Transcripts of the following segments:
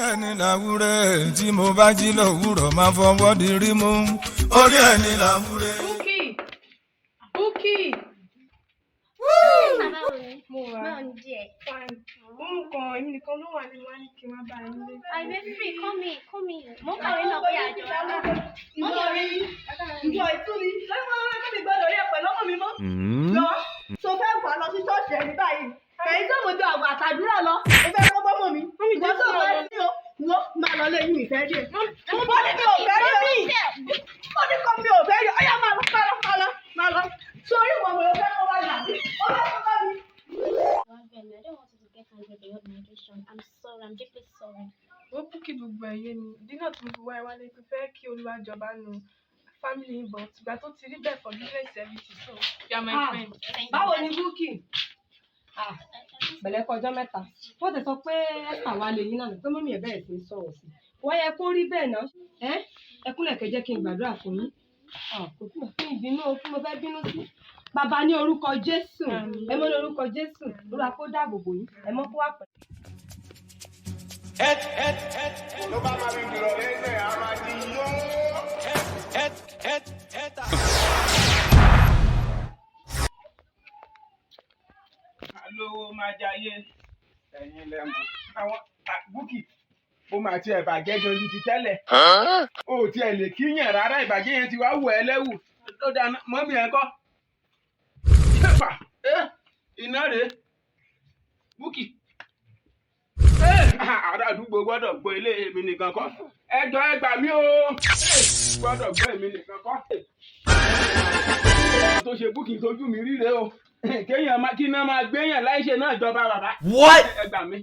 Ẹni làwúrẹ́ tí mo bá jí lówùrọ̀ máa fọwọ́ di rí mú. Orí ẹni làwúrẹ́. Búkì! Búkì! Báwo ni? Mo wà. Báwo ni díẹ̀? Fine. Mo mú kan, èmi nìkan ló wà ní wá ní kí n má bá yín lé. I'm free, come in, come in. Mo ń kàwé náà bóyá àjọ. Ìwọ ìwọ ìtúni lọ́wọ́ lọ́wọ́ mi gbọ́dọ̀ rí ẹ pẹ̀lú ọmọ mi mọ́. Lọ so fẹ́ wà lọ sí ṣọ́ọ̀ṣì ẹni báyìí. Ẹ̀yin tó mo jọ àgbà àtàdúrà lọ, o fẹ́ kọ́ bọ́mọ mi. Ìwọ tó fẹ́ sí o, ìwọ máa lọ lé yín ìfẹ́ rí ẹ. Mo ní mi ò fẹ́ rí o. Mo ní kọ́ mi ò fẹ́ rí o. Ọyá máa lọ, máa lọ, máa lọ, máa lọ. Sórí ìwọ mo fẹ́ kọ́ bá mi àbí? Ó fẹ́ kọ́ bá mi. I don't want you to get angry with the organization. I'm sorry, I'm deeply sorry. Ó Búkì gbogbo ẹ̀yẹ mi. Ìdí náà tí mo fi wá ẹ wálé pé fẹ́ kí Olúwa jọba nu family yín, but ìgbà tó ti rí bẹ́ẹ̀, forgiveness everything, so you are my Ah. friend. Báwo ni, Búkì? Ah, pẹ̀lẹ́ kọ ọjọ́ mẹ́ta. Wọ́n ti sọ pé Esther wà lè yín náà pé mummy ẹ̀ bẹ̀rẹ̀ sí í sọ̀rọ̀ sí i. Wọ́n yẹ kó rí bẹ́ẹ̀ náà. Ẹ́ ẹ kúnlẹ̀ kẹ́ jẹ́ kí n gbàdúrà fún yín. Ah, kò sí fún ìbínú o, kí mo fẹ́ bínú sí. Bàbá, ní orúkọ Jésù, ẹ mọ́ ní orúkọ Jésù, Olúwa kó dáàbò bò yín, ẹ mọ́ kó wà pẹ̀lú. Ló bá máa fi dìrọ̀ lẹ́sẹ̀, a máa di yó. Lówó máa jayé, ẹ̀yin lẹ́mọ̀ àwọn Búkì, ó máa tiẹ̀ bàjẹ́ gan ju ti tẹ́lẹ̀. O ò tiẹ̀ lè kíyàn rárá, ìbàjẹ́ yẹn ti wá wù ẹ́ lẹ́wù. Ó dáná mummy ẹ̀ kọ́ ṣẹ́fà ẹ́ iná rèé. Búkì, ará àdúgbò gbọ́dọ̀ gbọ́ ilé, èmi nìkan kọ́. Ẹ jọ̀ọ́, ẹ gbà mí o, gbọ́dọ̀ gbọ́, èmi nìkan kọ́. Tó ṣe Búkì tójú mi ríre o, kéèyàn máa kí iná máa gbéyàn láìṣe náà jọba bàbá. What? Ẹ gbà mí.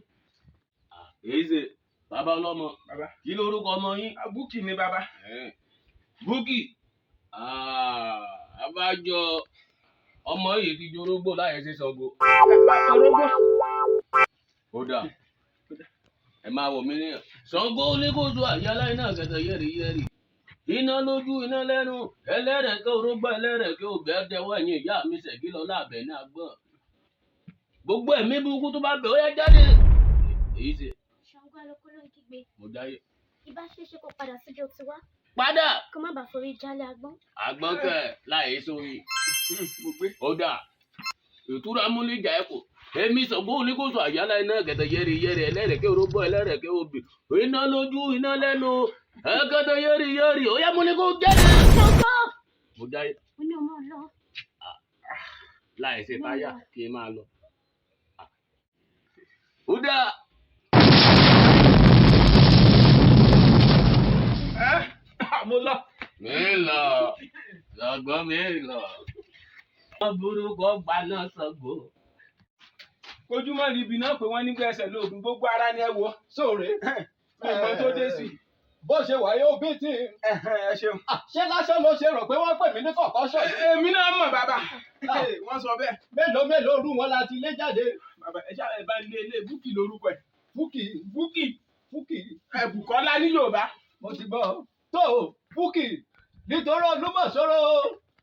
Èyí ṣe bàbá ọlọ́mọ. Bàbá. Kí lorúkọ ọmọ yín? Búkì ni, bàbá. Búkì, abájọ ọmọ yìí ti jorógbó láyé ṣe Ṣàngó. Orógbó. Ó dà, ẹ máa wò mí níyàn. Ṣàngó oníkóso àyálà iná kẹtẹ yẹrì yẹrì, iná lójú, iná lẹ́nu, ẹlẹ́rẹ̀kẹ́ orógbó, ẹlẹ́rẹ̀kẹ́ òbí ẹdẹwọ́. Ẹ̀yìn ìyá mi ṣẹ̀gí lọ láàbẹ̀ ní agbọ́n, gbogbo ẹ̀mí burúkú tó bá bẹ̀, ó yẹ jáde. Èyí ṣe. Ṣàngó alóko ló ń kígbe. Mo jáyé. Ìbá ṣeéṣe kó padà síbi ó ti wá. Padà. Kó má bàa forí jálẹ̀ agbọ́n. Àgbọn kẹ láì sórí. Mo gbé. Ó dà, ìtura múlíjà ẹ kò èmi Ṣàngó oníkóso àyálà iná gẹ̀dẹ̀ yẹri yẹri, ẹlẹ́rẹ̀kẹ́ orógbó, ẹlẹ́rẹ̀kẹ́ obì, iná lójú, iná lẹ́nu, ẹgẹdẹ yẹri yẹri, ó yẹ múni kó jáde. Ṣàngó! Mo jáyé. Mo ní ọmọ lọ. Láì ṣe táyà kí n máa lọ. Ó dà. Ẹ mo lọ. Mi lọ lọgbọ́n mi lọ. Wọ́n burúkọ gbaná Ṣàngó. Kojúmọ́ ríbi náà pé wọ́n ní gbẹ̀sẹ̀ lóògùn, gbogbo ara ni ẹ wò sóòrè ìmọ̀ tó dé sí. Bó ṣe wà yóò bí tí. Ẹ ṣeun. Ṣé lásán ló ṣe rò pé wọ́n pè mí ní kọ̀kọ́ṣọ̀ yìí? Èmi náà mọ̀, bàbá, wọ́n sọ bẹ́ẹ̀. Mélòó mélòó rú wọn láti lé jáde. Bàbá, ẹ ṣáà ẹ bá lé ilé Búkì lórúkọ ẹ. Búkì? Búkì. Búkì. Ẹ Bùkọ́lá ní Yorùbá. Mo ti gbọ́ tó Búkì nítorí olúmọ̀sọ́rọ́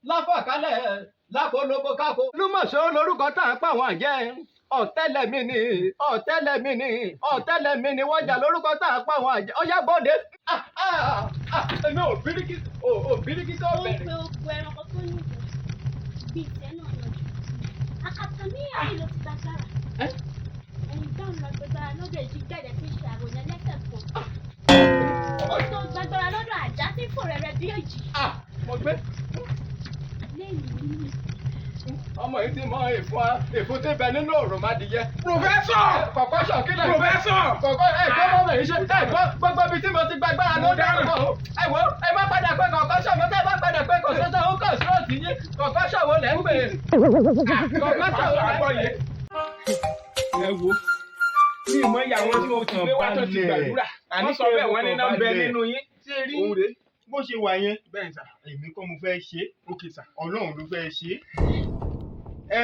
láfàkálẹ̀ lápolówó kákó. Olúmọ̀sọ́rọ́ lórúkọ tá à ń pa àwọn àjẹ́. Ọ̀tẹ́lẹ̀mí ni, ọ̀tẹ́lẹ̀mí ni, ọ̀tẹ́lẹ̀mí ni wọ́n jà lórúkọ tá à ń pa àwọn àjẹ́. Ọ̀yá bọ́dé. Ah, ah, ah, èmi ò bíríkì ò bíríkì tó Ó ń bẹ̀rẹ̀. pe ogun ẹranko tó ní ìwò bíi tiẹ̀ náà yọjú. Àkàtà ní àyè ló ti gbàgbára. Ẹni dáhùn lọ gbàgbára lọ́dọ̀ èjì gbẹ̀dẹ̀ tí ń ṣe àròyìn ẹlẹ́sẹ̀ kan. Ó tó gbàgbára lọ́dọ̀ àjá tí ń fò rẹ̀rẹ̀ bí òjì. Ah, mo gbé. Lẹ́yìn nínú Ọmọ yìí ti mọ ìfun ìfun tí ń bẹ nínú òròmọdìyẹ. Professor. Kọ̀kọ́ṣọ̀ kí lẹ̀. Professor. Kọ̀kọ́ ẹ gbọ́ mọ́ mi ṣe ẹ gbọ́ gbogbo ibi tí mo ti gbàgbára ló dárò mọ́ o. Ẹ wo, ẹ má padà pé kọ̀kọ́ṣọ̀ mo tẹ́ ẹ má padà pé kọ̀kọ́ṣọ̀ ó kàn sí yín. Kọ̀kọ́ṣọ̀ wo lẹ̀ ń pè é? Kọ̀kọ́ṣọ̀ wo lẹ̀ ń pè é? Ẹ wo tí ìmọ̀ ìyá wọn tí mo ti gbé wá tó ti gbàdúrà, wọ́n sọ bẹ́ẹ̀, wọ́n ní náà ń bẹ nínú yín. Ṣé rí Òun rèé. bó ṣe wà yẹn? Bẹ́ẹ̀ sà. Èmi kọ́ mo fẹ́ ṣe é. Okay sà. Ọlọ́run ló fẹ́ ṣe é. Ẹ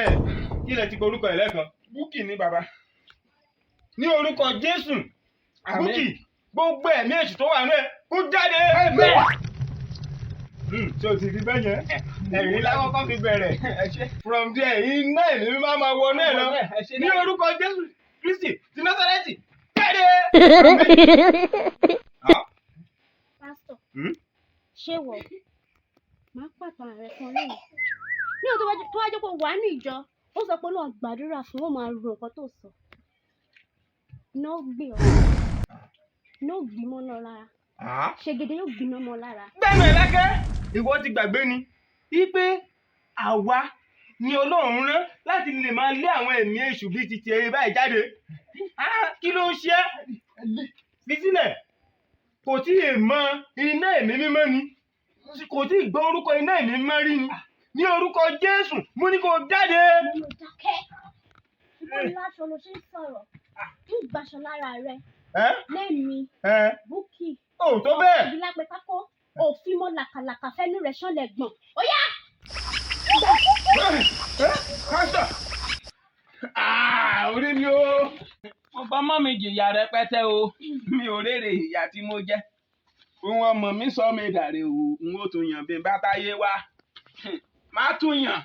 kí lẹ ti pe orúkọ ẹ lẹ́ẹ̀kan? Búkì ni, bàbá. Ní orúkọ Jésù. Àmín. Búkì, gbogbo ẹ̀mí èṣù tó wà nínú ẹ̀ kó jáde. Ṣé o ti rí bẹ́ẹ̀ yẹn? Ẹ̀rín lákọ́kọ́ fi bẹ̀rẹ̀. Ẹ ṣé. From there, iná ẹ̀mí máa ma wọnú ẹ̀ lọ. Ẹ ṣé. Ní orúkọ Jésù Kristi ti Násárẹ́tì. Jáde. Pásítọ̀, ṣé wọ máa pàtàn rẹ fún ọ lónìí ní o tó wá jẹ́ pé wà ní ìjọ, ó sọ pé náà gbàdúrà fún ó máa ro nǹkan tó sọ iná ó gbé ọ, iná ó gbìmọ̀ náà lára, ṣègede yóò gbiná mọ́ lára. Gbẹ́nu ẹ̀ lákẹ́, ìwọ ti gbàgbé ni wípé àwa ni Ọlọ́run rán láti lè máa lé àwọn ẹ̀mí èṣù bíi ti tiẹ̀ báyìí jáde. Kí ló ń ṣe é? Fi sílẹ̀, kò tí ì mọ iná ẹ̀mí mímọ́ ni, kò tí ì gbọ́ orúkọ iná ẹ̀mí mímọ́ rí ni. Ní orúkọ Jésù, mo ní kó jáde. Mo dákẹ́. Ìwọ láṣọ ló ṣe ń sọ̀rọ̀. Ń gbaṣọ lára rẹ. Lẹ́mi. Búkì. Ò tó bẹ́ẹ̀. Ìbí lápẹ́ pákó. Òfin mọ́ làkàlàkà fẹ́nu rẹ̀ ṣánlẹ̀ gbọ̀n. Ó yá! Pásítọ̀! Orí mi o! Mo bá mọ́ mi jìyà rẹpẹtẹ o. Mi ò rèrè ìyà tí mo jẹ. Ohun ọmọ mi sọ mi dàrẹ́ o. N ó tún yàn bí n bá táyé wá. Má tún yàn.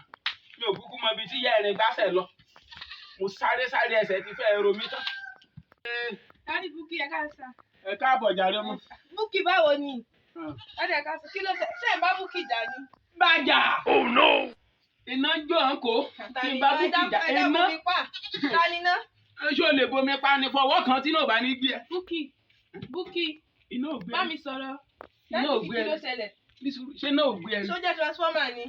Mi ò kúkú mọ ibi tí ìyá ẹ̀rín gbáṣẹ̀ lọ. Mo sáré sáré ẹsẹ̀ ti fẹ́ ro mi tán. Daddy Bukky, ẹ káàsán. Ẹ káàbọ̀ jàre ọmọ. Bukky, báwo ni? Daddy, ẹ káàsán. Kí ló ṣe? Ṣé ẹ̀ ń bá Bukky jà ni? Bàjà! Oh no! Iná jó à ń kó. Tí n bá Bukky jà, iná. Ta ni ná? Ṣé o lè bomi pa ni fọwọ́ kan tí náà bá ní gbé ẹ? Bukky, Bukky, Iná ò gbé bá mi sọ̀rọ̀. Iná ò Daddy, gbé kí ló ṣẹlẹ̀? Ṣé náà ò gbé ẹ? Ṣó jẹ́ transformer ni?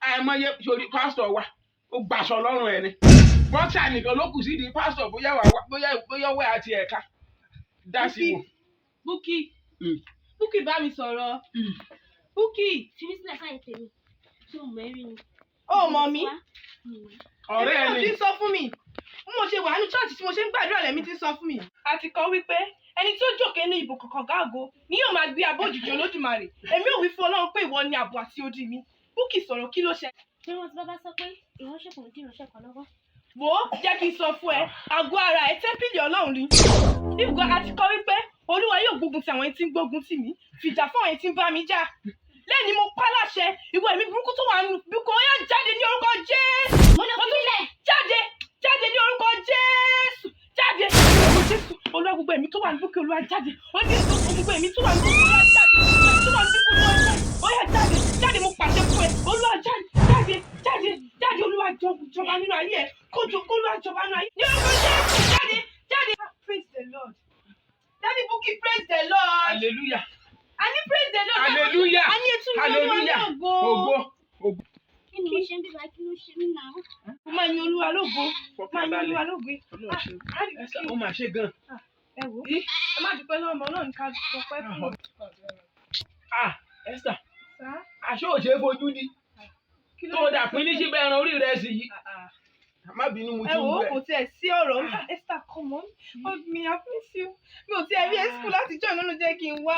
Àìmọye sórí pásítọ̀ wa, ó gbaṣọ lọ́rùn ẹ̀ ni. Bọ́ksà nìkan ló kù sí di pásítọ̀, bóyá wà bóyá wẹ̀ àti ẹ̀ka. Dá sí wò. Bukky, Bukky, bá mi sọ̀rọ̀. Bukky. Fi mí sílẹ̀ sáyé tèmi. Ṣé o mọ̀ ẹ́ rí ni? Ó mọ̀ mí. Ọ̀rẹ́ ẹ Èmi ni. náà ti ń sọ fún mi. Bí mo ṣe wà ní church tí mo ṣe ń gbàdúrà lẹ́mí ti ń sọ fún mi. A ti kọ wípé ẹni tí ó jókè ní ibò kọ̀ọ̀kan gáàgó ni yóò máa gbé abọ́ òjìji Olódùmarè. Èmi ò wí fún Ọlọ́run pé ìwọ ni ààbò àti odi mi. Bukky, sọ̀rọ̀, kí ló ṣẹlẹ̀? Ṣé wọ́n ti bá bá sọ pé ìránṣẹ́ kò ní dín ìránṣẹ́ kan lọ́wọ́? Wò ó, jẹ́ kí n sọ fún ẹ, àgọ́ ara ẹ tẹ́ḿpìlì Ọlọ́run ni. Ibùgbọ́ a ti kọ wípé Olúwa yóò gbógun ti àwọn ẹni tí ń gbógun tì mí, fìjà fún àwọn ẹni tí ń bá mi jà. Lẹ́ni mo pa láṣẹ, ìwọ ẹ̀mí burúkú tó wà nínú Bukky, ó yá jáde ní orúkọ Jésù. Mo ní o fi sílẹ̀. Jáde, jáde ní orúkọ Jésù. Jáde ní orúkọ Jésù. Olúwa, gbogbo ẹ̀mí tó wà ní Bukky, Olúwa jáde. Ó ní gbogbo ẹ̀mí tó wà ní Bukky, Olúwa jáde. Ẹ̀mí tó wà ní Bukky, Olúwa jáde. Ó yá jáde, jáde, mo pàṣẹ fún ẹ. Olúwa jáde, jáde, jáde, jáde, Olúwa jọba nínú ayé ẹ. Kójú Olúwa jọba nínú ayé. Ní orúkọ Jésù, jáde, jáde. Praise the Lord. Daddy Bukky, praise the Lord. Hallelujah. A ní praise the Lord. Hallelujah. A ní etí mi Olúwa ní Hallelujah. ògo. Ògo. Ògo. Kí ni mo ṣe ń bíbá? Kí ló ṣe mí náà? Mo máa yin Olúwa lógo. Máa yin Olúwa lógo. Ó máa ṣe gan. Ẹ wò ó. Ẹ má dúpẹ́ lọ́wọ́ ọmọ náà ní ká sọpẹ́ fún. Esther, Sá. aṣọ ò ṣe é fojú di. Kí ló Tó dé? dà pín ní síbẹ̀ ẹran orí rẹ̀ sì yìí. Má bínú, mo Ẹ ti ń wò ó, wẹ̀. kò tiẹ̀ sí ọ̀rọ̀. Esther, come on, hug me, I miss you. Mi ò tiẹ̀ rí ẹ school láti join nínú, jẹ́ kí n wá.